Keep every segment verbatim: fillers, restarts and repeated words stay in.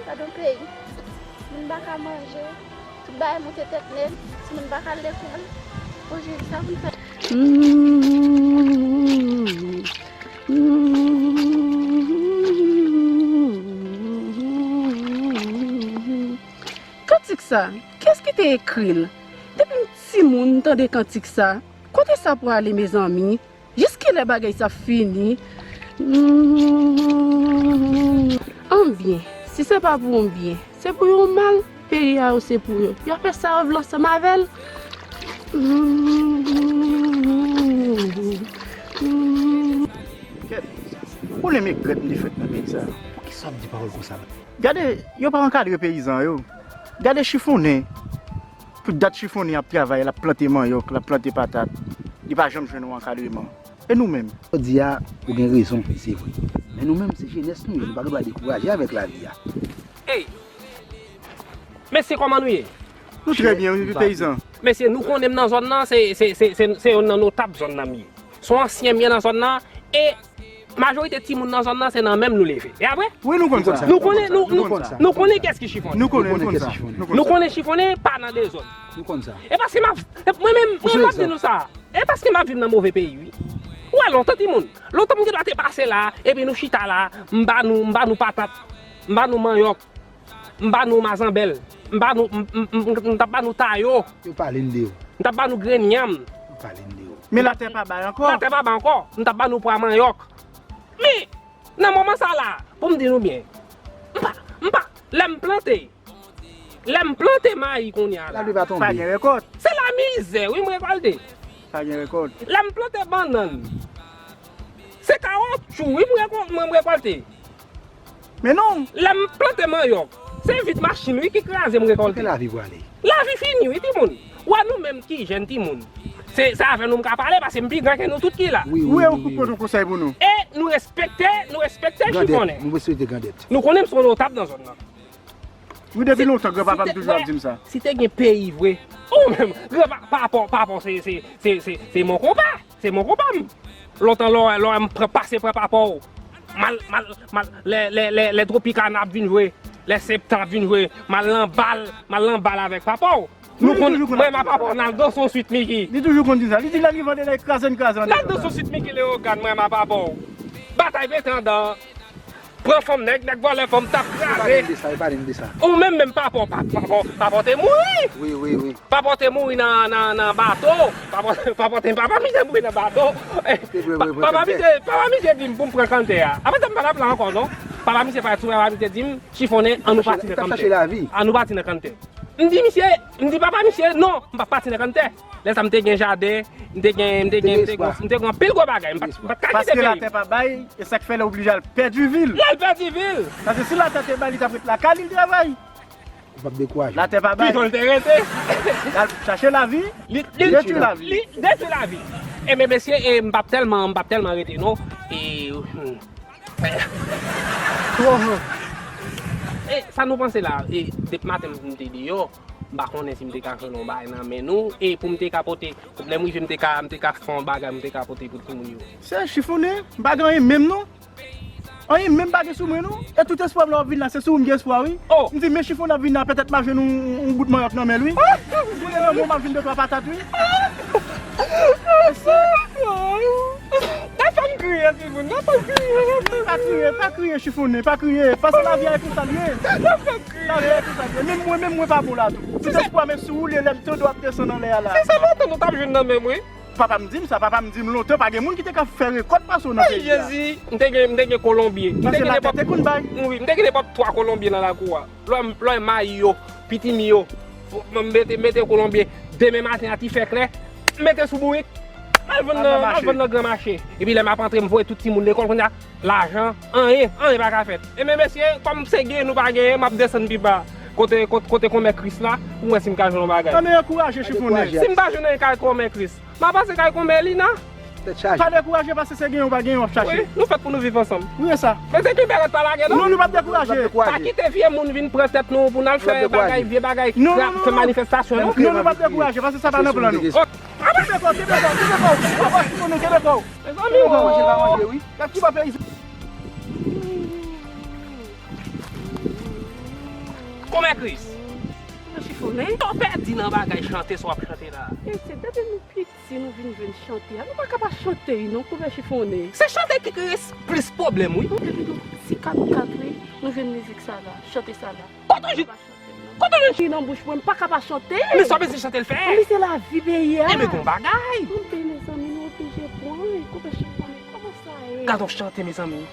Gade yon peyi. Moun pa ka manje. Tout bagay monte tèt nèg. Timoun pa ka al lekòl. O Jezi, sa pou n fè? Kantik sa, kiyès ki te ekri l? Depi m timoun, m tande kantik sa. Kote sa prale, mezanmi? Jiskilè bagay sa ap fini? Anbyen, si se pa pou yon byen, se pou yon mal. Peyi a yo se pou yo. Y ap fè sa yo vle ansanm avè l. Kèt, ou konnen megrèt m te fèt nan peyi sa. Poukisa w ap di pawòl konsa? Gade, yo pa ankadre peyizan yo. Gade chifonnen. Pou dat chifonnen ap travay, l ap plante manyòk, l ap plante patat. Li pa janm jwenn yon ankadreman. E nou menm? Jodi a, ou gen rezon, se vre. Men nou menm, se jenès nou ye, nou pa gen dwa dekouraje avèk lavi a. Ey! Mesye, kòman nou ye? Nou trè byen, wi, peyizan. Mesye, nou konnen m nan zòn nan, se, se, se, se, se youn nan notab zòn nan m ye. Se yon ansyen m ye nan zòn nan, e majorite timoun nan zòn nan, se nan men m nou leve. E apre? Wi, nou konn sa. Nou konnen, nou, nou, nou konnen kiyès ki chifonnen. Nou konnen, nou konn sa. Nou konnen chifonnen pa nan dezòd. Nou konn sa. E paske m ap, mwen menm, mwen m ap di nou sa. E paske m ap viv nan move peyi, wi. Ou wè lontan, timoun. Lontan m gen dwa te pase la, epi nou chita la, m ba nou, m ba nou patat, m ba nou manyòk. M ba nou mazanbèl. M ba nou, m, m, m, m t ap ba nou tayo. Yo pale n de yo. M t ap ba nou grenn yanm. Yo pale n de yo. Men latè pa bay ankò. Latè pa bay ankò. M t ap ba nou pwa manyòk. Men, nan moman sa la, pou m di nou byen, m pa, m pa, lè m plante, lè m plante mayi kounye a la. Lapli pa tonbe. Pa gen rekòt. Se lamizè, wi, m rekòlte. Pa gen rekòt. Lè m plante bannann, se kawotchou, wi, m rekò-, m rekòlte. Men non. Lè m plante manyòk, se vit machin, wi, ki kraze m rekòlte. Kote lavi prale? Lavi fini, wi, timoun. Ou wè nou menm ki jèn, timoun. Se, se avè nou m ka pale, paske m pi gran ke nou tout ki la. Wi, wi, wi, wi, wi. Ou pote yon konsèy pou nou. E nou respekte, nou respekte chifonnen. Nou respekte grandèt. Nou konnen m se yon notab nan zòn nan. Wi, depi lontan, granpapa m toujou ap di m sa. Si te gen peyi vre, ou menm, granpa, papa, papa, se, se, se, se, se mon konpa. Se mon konpa m. Lontan lè w, lè w m pran, pase pran papa w. Mal, mal, mal, lè, lè, lè, lè Tropicana ap vin jwe, lè Septan ap vin jwe, mal nan bal, mal nan bal avèk papa w. Nou konn, mwen m a papa w, n al danse yon swit Miki. Li toujou konn di sa. Li di lè li vande, lè kraze n kraze. N al danse yon swit Miki Leyogàn, mwen m a papa w. Batay pete andan. Pran fanm nèg, nèg vòlè fanm t ap kraze. Yo pale m de sa, yo pale m de sa. Ou menm, menm papa w, pa, papa w, papa w te mouri. Wi, wi, wi. Papa w te mouri nan, nan, nan bato. Papa, papa w te, papa misye mouri nan bato. Papa misye, papa misye di m pou m pran kanntè a. Apre sa, m pa t ap la ankò, non. Papa misye parèt sou mwen, papa misye di m, chifonnen, ann nou pati nan kanntè. Ann nou pati nan kanntè. M di misye, m di papa misye, non, m p ap pati nan kanntè. Lè sa a, m te gen jaden, m te gen, m te gen, m te gen, m te gen anpil gwo bagay. M pa t, m pa t ka kite peyi m. Paske latè pa bay, e sa k fè l oblije al pèdi vi l. L al pèdi vi l. Paske si latè te bay, li t ap ret lakay li, l travay. Ou p ap dekouraje. Latè pa bay. Pito l te rete. L al chache lavi, li, li detwi lavi. Li detwi lavi. Ebyen, mesye, e m p ap tèlman, m p ap tèlman rete, non. E, hmm. E, sa nou panse la, e, depi maten m te deyò, m pa konnen si m te ka jwenn yon bagay nan men nou, e pou m te ka pote, lè m rive m te ka, m te ka fè yon bagay, m te ka pote pou timoun yo. Se chifonnen, m pa gen anyen menm non. Anyen menm pa gen sou mwen non. E tout espwa m lè w ap vin la, se sou ou m gen espwa wi. Oh. M di men chifonnen ap vin la, petèt m ap jwenn yon, yon bout manyòk nan men l wi. Kounye nan men w m ap jwenn de twa patat wi. Nan fè m kriye, timoun, nan fè m kriye. Pa kriye, pa kriye, chifonnen, pa kriye. Paske lavi a e konsa l ye. Nan fè m kriye. Lavi a e konsa l ye. Menm mwen, menm mwen pa bon la tou. Tout espwa m e sou ou l ye lè m tande w ap desann anlè a la. Se sa lontan nou t ap jwenn nan men m, wi. Papa m di m sa, papa m di m lontan, pa gen moun ki te ka fè rekòt pase w nan peyi a. Ay, Jezi, m te gen, m te gen kolonbye. M te gen nenpòt, wi, m te gen nenpòt twa kolonbye nan lakou a. Lè w, lè w mayi yo, pitimi yo, m mete, mete kolonbye, demen maten a ti fè klè, m mete sou bourik, m al vann nan, m al vann nan gran mache. Epi lè m ap antre, m voye tout timoun lekòl, kounye a, lajan, anyen, anyen pa ka fèt. Ebyen, mesye, kòm se genyen nou pa genyen, m ap desann pi ba, kote, kote, kote konmè Kris la, pou m wè si m ka jwenn yon bagay. Ann ankouraje chifonnen. Si m pa jwenn anyen kay konmè Kris, m a pase kay konmè Lina. Tèt chaje. Pa dekouraje, paske se genyen ou pa genyen w ap chache. Wi, nou fèt pou nou viv ansanm. Wi, e sa. Men se ki bèlèt pa lage, non? Non, nou p ap dekouraje. Pa kite vye moun vin pran tèt nou pou n al fè bagay, vye bagay, fè manifestasyon, non? Non, nou p ap dekouraje, paske sa pa nan plan nou. Kenbe kò w, kenbe kò w, kenbe kò w. Kenbe kò w, kenbe kò w. Mezanmi, kenbe kò w, manje pa manje, wi. Y ap ti pa peyi. Kòmè Kris. Kòmè Chifonnen. Sa w pèdi nan bagay chante sa w ap chante la? Mesye, depi nou piti, nou vin jwenn chante a. Nou pa ka pa chante, non, Kòmè Chifonnen. Se chante ki kreye plis pwoblèm, wi. Nou depi nou ti kat kat, wi, nou jwenn mizik sa la, chante sa la. Kote w jwenn, kote w jwenn fi nan bouch mwen, m pa ka pa chante. Men sa w bezwen chante l fè? Anben se lavi peyi a. Enben gon bagay. Anben mezanmi, nou oblije pran, Kòmè Chifonnen, kòman sa ye? Gad on chante, mezanmi.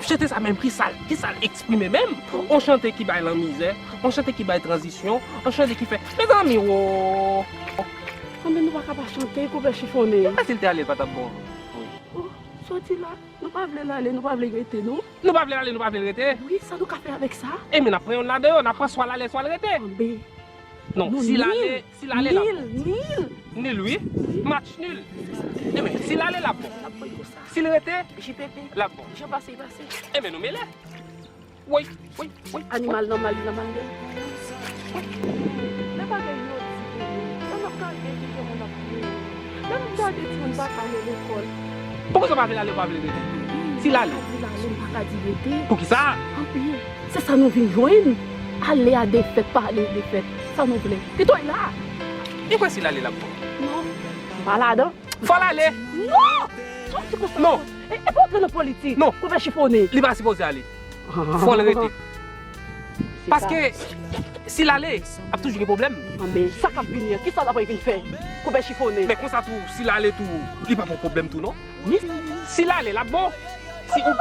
Chante sa menm, ki sa, ki sa l eksprime menm? On chante ki bay lanmizè, on chante ki bay tranzisyon, on chante ki fè, mezanmi, wo! Anben nou pa ka pa chante, Kòmè Chifonnen. Menm si l te ale, l pa t ap bon. Oh, sa w di la? Nou pa vle l ale, nou pa vle l rete, non? Nou pa vle l ale, nou pa vle l rete? Wi, sa nou ka fè avèk sa? Enben n ap pran yonn ladan yo, n ap pran swa l ale, swa l rete. Anben. Non, si l ale, si l ale, l ap bon. Nil, nil. Nil, wi. Match nil. Enben, si l ale, l ap bon. Si l rete, l ap bon. Enben, nou mele. Woy, woy, woy. Animal nan mal, li nan mal de. Lè bagay yo di pou nou, lè n ap gade kijan moun ap viv, lè n ap gade timoun pa ka ale lekòl. Poukisa w pa vle ale, w pa vle rete? Si l ale. M pa ka di l ale, m pa ka di l rete. Poukisa? Anben, se sa nou vin jwenn. Ale a defèt, pa ale defèt. Sa nou vle? Pito l la. E kwè si l ale, l ap bon? Non. Pa ladan. Fò l ale. Non! Sa w di konsa? Non. E, e pa antre nan politik. Non. Kòmè Chifonnen. Li pa sipoze ale. Fò l rete. Paske si l ale, ap toujou gen pwoblèm. Anben, sa k ap vini an, kisa l ap vin fè? Kòmè Chifonnen. Men konsa tou, si l ale tou, li pa pran pwoblèm tou, non. Si l ale, l ap bon. Si ou...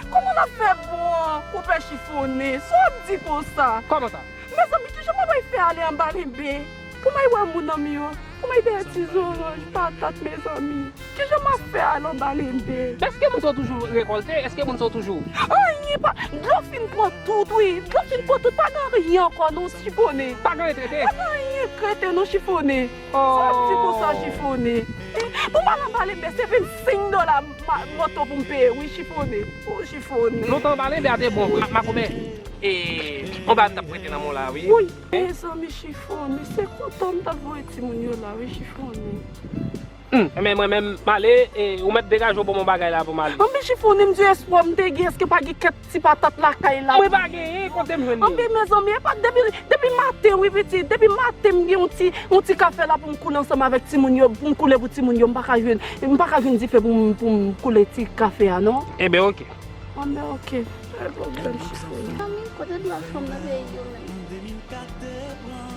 Kòman l ap fè bon, Kòmè Chifonnen? Sa w ap di konsa? Kòman sa? Mezanmi, kijan m ap fè ale anba lenbe? Pou m al wè moun nan m yo, pou m al peye ti zoranj, patat, mezanmi. Kijan m ap fè al anba lenbe? Èske moun sa yo toujou rekòlte? Èske moun sa yo toujou... Anyen pa, dlo fin pran tout, wi. Dlo fin pran tout, pa gen anyen ankò non, Chifonnen. Pa gen anyen k rete? Pa gen anyen k rete non, Chifonnen. Sa w ap di konsa, Chifonnen? Pou m al anba lenbe, se vennsenk dola moto pou m peye, wi, Chifonnen. O, Chifonnen. Lontan anba lenbe a te bon vre. Makomè, e, on bagay m t ap prete nan men w la, wi. Wi. Mezanmi, Chifonnen, se kontan m t ap voye timoun yo la, wi, Chifonnen. Hmm, enben mwen menm, m ale, e, ou mèt degaje w ban m yon bagay la pou m ale. Anben, Chifonnen, m di espwa m te gen, èske pa gen kèk ti patat lakay la? Mwen pa genyen, kote m jwenn li? Anben, mezanmi, e pa depi, depi maten, wi, pitit, depi maten m gen yon ti, yon ti kafe la pou m koule ansanm avèk timoun yo, pou m koule pou timoun yo, m pa ka jwenn, m pa ka jwenn dife pou m, pou m koule ti kafe a, non. Enben, oke. Anben, oke. Pa gen pwoblèm, Chifonnen. Mezanmi, kote dwa fanm nan peyi yo menm?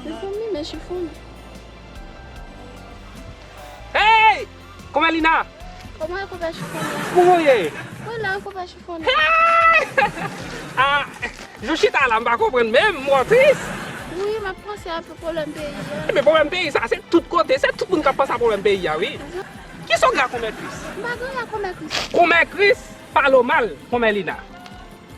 Mezanmi, men Chifonnen. Hey! Kòmè Lina? Kòman e, Kòmè Chifonnen? Kòman w ye? Mwen la, Kòmè Chifonnen. Hey! Ah, jou chita la, m pa konprann menm, mwen tris. Wi, m ap panse a pwoblèm peyi a. Enben, pwoblèm peyi sa, se tout kote, se tout moun k ap panse a pwoblèm peyi a, wi. Kisa w gen ak Kòmè Kris? M pa gen anyen ak Kòmè Kris. Kòmè Kris? Pale w mal, Kòmè Lina.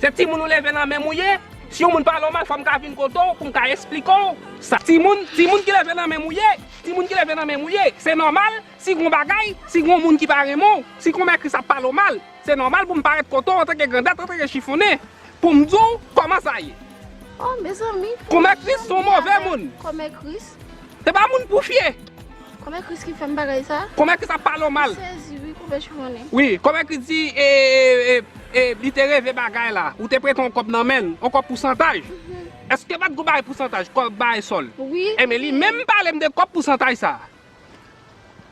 Se timoun ou leve nan men m ou ye. Si yon moun pale w mal, fò m ka vin kote w pou m ka esplike w sa. Timoun, timoun ki leve nan men m ou ye, timoun ki leve nan men m ou ye, se nòmal si gon bagay, si gon moun ki pa renmen w, si Kòmè Kris ap pale w mal, se nòmal pou m parèt kote w antanke grandèt, antanke Chifonnen, pou m di w kòman sa ye. Oh, mezanmi. Kòmè Kris se yon move moun. Kòmè Kris. Se pa moun pou fye. Kòmè Kris ki fè m bagay sa? Kòmè Kris ap pale w mal. M sezi, wi, Kòmè Chifonnen. Wi, Kòmè Kris di, e, e, e, e, li te reve bagay la. Ou te prete yon kòb nan men l, yon kòb pousantaj. Mhm. Èske pa t gon bagay pousantaj, kòb bagay sòl? Wi. Enben, li menm pale m de kòb pousantaj sa.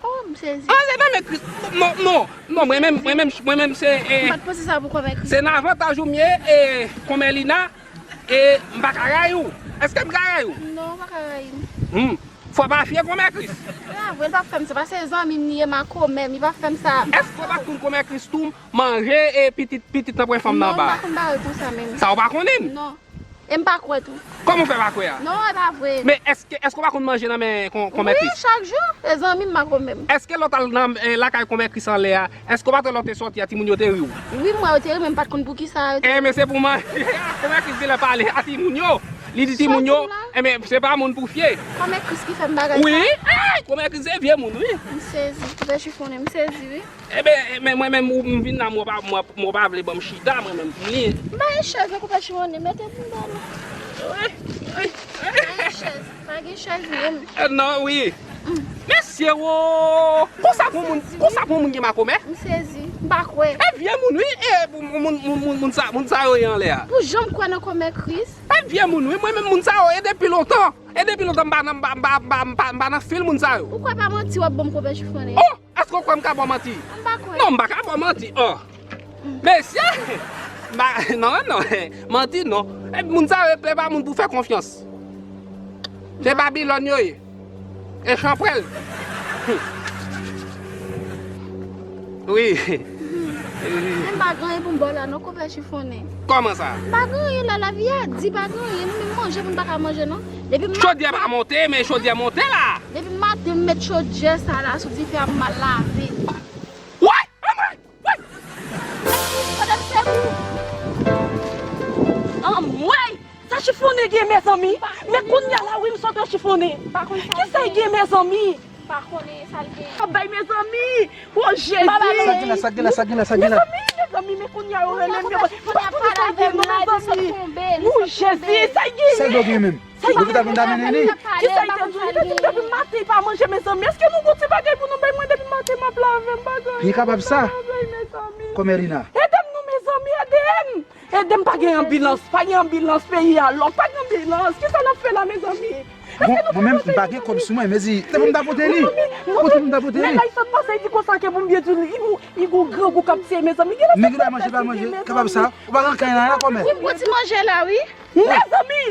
Oh, m sezi. Ah, se nan men Kris. Non, non, non, mwen menm, mwen menm, mwen menm, se, e, m pa t panse sa pou Kòmè Kris. Se nan avantaj ou m ye, e, Kòmè Lina, e, m pa ka rayi w. Èske m ka rayi w? Non, ou pa ka rayi m. Hmm. Fò pa fye Kòmè Kris. Se pa vre, l p ap fè m sa, paske se zanmi m li ye, makomè m, li p ap fè m sa. Èske w pa t konn Kòmè Kris tou manje, e, pitit, pitit nan pran fanm nan anba? Non, m pa konn bagay konsa menm. Sa w pa konnen? Non. E m pa kwè tou. Kòman w fè pa kwè a? Non, e pa vre. Men èske, èske w pa konn manje nan men Kò-, Kòmè Kris? Wi, chak jou. Se zanmi m, makomè m. Èske lè w t al nan, e, lakay Kòmè Kris anlè a, èske w pa t wè lè w te sòti a, timoun yo te ri w? Wi, m wè yo te ri, men m pa t konn poukisa yo te ri. Enben, se pou manje a. Kòmè Kris genlè pale a timoun yo. Li di timoun yo, enben, se pa moun pou fye. Kòmè Kris ki fè m bagay sa. Wi, ey, Kòmè Kris se vye moun, wi. M sezi, Kòmè Chifonnen, m sezi, wi. Enben, men mwen menm, ou, m vin la, mwen pa, mwen, mwen pa vle ban m chita, mwen menm, pou li. M pa gen chèz, non, Kòmè Chifonnen, mete pou m ba nou. Wi, wi, wi. Pa gen chèz, pa gen chèz menm. E, non, wi. Mesye wo! Konsa pou moun, konsa pou moun gen makomè? M sezi, m pa kwè. E vye moun wi, e moun, moun, moun, moun, moun sa, moun sa yo ye anlè a. Pou jan m kwè nan kòmè Kris. E vye moun wi, mwen menm moun sa yo, e depi lontan. E depi lontan m pa nan, m pa, m pa, m pa, m pa, m pa nan fil moun sa yo. Ou kwè pa manti w ap ban m konpè chifonnen? Oh! Èske w kwè m ka ba w manti? M pa kwè. Non, m pa ka ba w manti. Oh. Mesye! M pa, non, non, manti non. E moun sa yo, e pa moun pou fè konfyans. Se Babilòn yo ye. E chanpwèl. Wi. Men m pa gen anyen pou m ba w la non, konpè chifonnen. Kòman sa? M pa gen anyen la, lavi a di, pa gen anyen, nou menm manje moun pa ka manje non. Depi m Chodyè pa monte, men chodyè monte la. Depi maten m met chodyè sa la sou dife a pou m al lave. Woy! Anmwey! Woy! Kote m se pou? Anmwey! Sa chifonnen gen mezanmi? Men kounye a la wi m sot an chifonnen. Kisa l gen mezanmi? Pa konnen sa l gen. Ap bay mezanmi. Oh Jezi. Sa gen la, sa gen la, sa gen la, sa gen la. Mezanmi, mezanmi, men kounye a yo rele m. Mwen pa konn sa l gen non mezanmi. Oh Jezi, sa l gen. Sa l gen menm? Sa l gen? Kisa l te di? Li te di depi maten li pa manje mezanmi. Èske nou gon ti bagay pou nou bay mwen depi maten m ap lave m pa gen anyen. Li kapab sa. Kòmè Lina. Ede m non mezanmi, ede m. Ede m, pa gen anbilans, pa gen anbilans peyi a lòk, pa gen anbilans. Kisa n ap fè la mezanmi? Bon, mwen menm m pa gen kòb sou mwen, mezi, se pou m ta pote li. Kote pou m ta pote li? Nèg la sot pase, li di konsa ke pou m byen di li, li gon grangou k ap tiye mezanmi. Nèg la manje pa manje, kapab sa. Ou pa gen anyen la kòmè. Wi, m pran ti manje la wi. Mezanmi!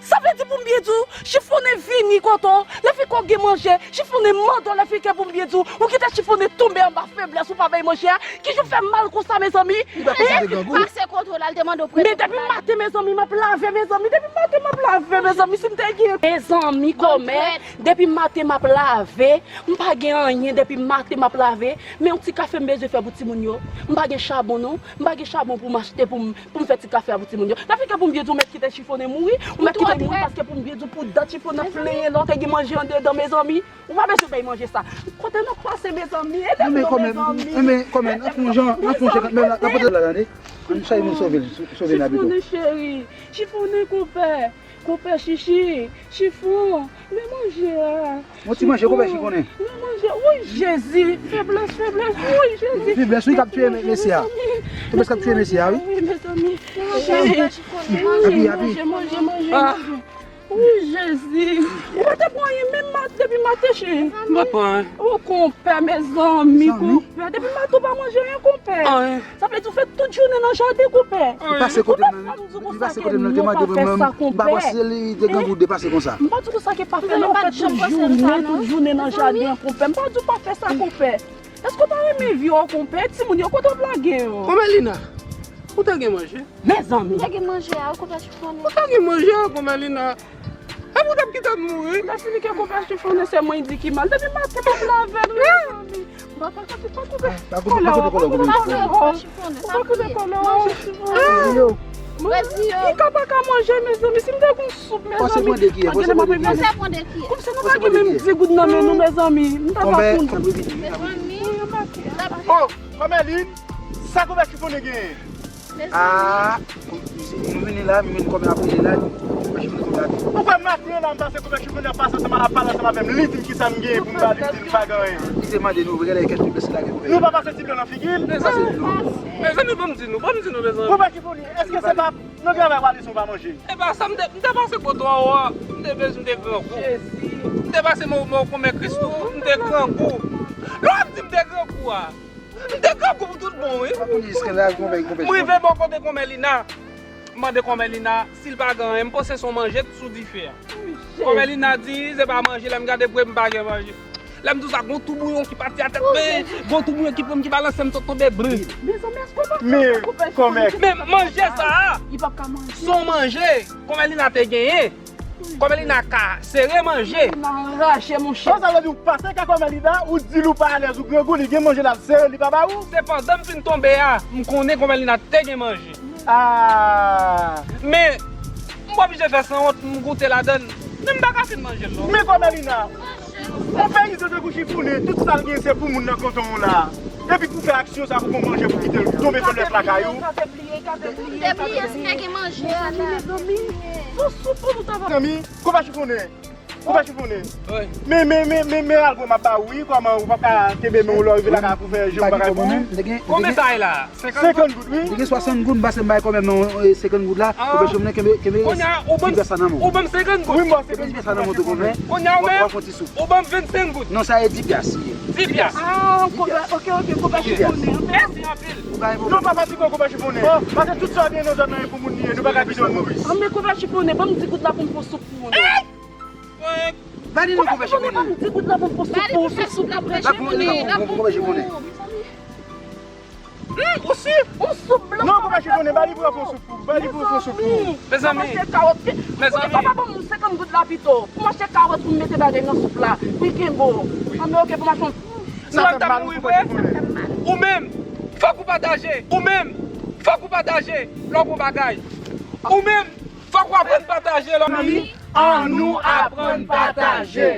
Sa vle di pou m byen di w, chifonnen vini kote w, lè fè ke w gen manje, chifonnen mande w lè fè ke pou m byen di w, ou kite chifonnen tonbe anba feblès ou pa bay manje a, ki jan w fè mal konsa mezanmi? Li pa konsa te grangou. Pase kote w la, l te mande w prete. Men depi maten mezanmi m ap lave mezanmi, depi maten m ap lave mezanmi, si m te gen. Mezanmi kòmè, depi maten m ap lave, m pa gen anyen, depi maten m ap lave, men yon ti kafe m bezwen fè pou timoun yo, m pa gen chabon non, m pa gen chabon pou m achte pou m Pou m fè ti kafe a pou timoun yo. Lè fè ke pou m byen di w mèt kite chifonnen mouri, ou mèt kite mouri paske pou m byen di w pou dat chifonnen ap plenyen lè w te gen manje andedan mezanmi. Ou pa bezwen bay manje sa. Kote nou pase mezanmi? Ede m non mezanmi. Men kòmè, n ap fè yon jan, n ap fè yon jan, men la pote la tande. Ann chache moun sove l, sove l abito. Chifonnen cheri, chifonnen konpè. Konpè chichi, chifon, men manje a. Yon ti manje konpè chifonnen. Men manje, woy Jezi, feblès, feblès, woy Jezi. Feblès wi k ap tiye mesye a. Feblès k ap tiye mesye a wi. Wi mezanmi. Api, api. Manje, manje, manje. Woy Jezi. Ou pa te pran anyen menm mat depi maten cheri. M pa pran. Ou konpè mezanmi, konpè. Depi maten ou pa manje anyen konpè. Anyen. Sa vle di w fè tout jounen nan jaden konpè. Li pase kote m nan, li pase kote m nan, li te mande mwen, m pa panse li te grangou depase konsa. M pa di w sa ke pa fè non, ou fè tout jounen, tout jounen nan jaden an konpè. M pa di w pa fè sa konpè. Èske w pa renmen vi w konpè? Timoun yo kote w ap lage yo? Kòmè Lina, ou te gen manje? Mezanmi. Ou te gen manje a, ou konpè chifonnen. Ou te gen manje a, kòmè Lina. Epi w t ap kite m mouri? Lè fini ke konpè chifonnen se mwen di ki mal. Depi maten m ap lave l wi mezanmi. Papa kote, pa kote. Pa kote, pa kote kòlè w konpè chifonnen. Pa kote kòlè w. Li ka pa ka manje mezanmi. Si m te gon soup mezanmi. Panse pran de kiyè, panse pran de kiyè. Kòmsi nou pa gen menm di goud nan men nou mezanmi. M ta pa konn. Oh, Kòmèlin, sa konpè chifonnen genyen? Ah, nou vini la, nou vin kòmè ap rele la, nou pa chifonnen kòmè ap. Ou kwè maten la m pase konpè chifonnen ap pase ansanm, ap pale ansanm avè m, li di m kisa m genyen pou m ba li, li di m pa gen anyen. Li te mande nou, gade kèk feblès li lage konpè. Nou pa pase ti blan nan figi l? Pase ti blan. Mezanmi, ban m di nou, ban m di nou, mezanmi. Konpè chifonnen, èske se pa nan travay w ale san w pa manje? E pa sa, m te, m te pase kote w a, m te bezwen, m te grangou. M te pase mò, mò konpè Kristou, m te grangou. Lè w ap di m te grangou a, m te grangou pou tout bon, wi. M rive bò kote kòmè Lina. M mande kòmè Lina si l pa gen anyen. M panse se yon manje t sou dife a. Kòmè Lina di, se pa manje, lè m gade pre m pa gen manje. Lè m di w sa, gon tou bouyon ki pati atè m, men gon tou bouyon ki pran m, ki balanse m, sot tonbe bri. Men kòmè. Men manje sa a, se yon manje. Kòmè Lina te genyen. Kòmè Lina ka sere manje. Lina anraje, monchè. Sa vle di w pase kay kòmè Lina, ou di l ou pa alèz, ou grangou, li gen manje l ap sere, li pa ba ou? Se pandan m fin tonbe a, m konnen kòmè Lina te gen manje. Ah. Men, m oblije fè sanwont, m goute ladann, men m pa ka fin manje l non. Men kòmè Lina, yon peyizan tankou chifonnen, tout sa l gen se pou moun nan kanton w la. Epi pou fè aksyon sa pou gon manje pou kite l tonbe feblès lakay ou. Ou te bliye si te gen manje a la. Mezanmi, konpè chifonnen. Konpè Chifonnen. Men, men, men, men, men algo m ap ba ou wi, kòman ou p ap ka kenbe men w lè w rive lakay pou fè je w pa ka konprann. Konbyen sa ye la? Senkant goud, wi. Li gen swasant goud, m pase m bay kòmè nan senkant goud la, konpè Chifonnen kenbe, kenbe ti pyès sa nan men w. Ou ban m senkant goud. Wi, m ba w senkant goud. Ti pyès sa nan men w tou konpè. Kounye a ou menm, w ap fè yon ti soup. Ou ban m vennsenk goud. Non, sa e di pyès li ye. Di pyès. Ah, konpè, ok, ok, konpè Chifonnen. Mèsi anpil. Non, pa fatige w, konpè Chifonnen. Paske tout sa w ap gen nan zòn nan e pou moun li ye, nou pa ka kite w mouri. Ah, men konpè Chifonnen, ban m di goud la pou m fè soup pou ou non. Ba li non, konpè Chifonnen. Ban m di goud la pou m fè soup pou ou, soup, soup la, konpè Chifonnen. Ba pou, konpè Chifonnen. Ou si? Yon soup blan. Non, konpè Chifonnen, ba li pou l fè soup pou ou. Ba li pou l fè soup pou ou. Mezanmi. Pou m achte kawòt. Mezanmi. Papa ban m senkant goud la pito. Pou m achte kawòt pou m mete bagay nan soup la. Wi, kenbe w. Anben, ok, pou m achte yon. Sa fè m mal, wi, konpè Chifonnen. Ou menm, fòk ou pataje. Ou menm, fòk ou pataje lè w gon bagay. Ou menm, fòk ou aprann pataje lè w. Mezanmi, annou aprann pataje.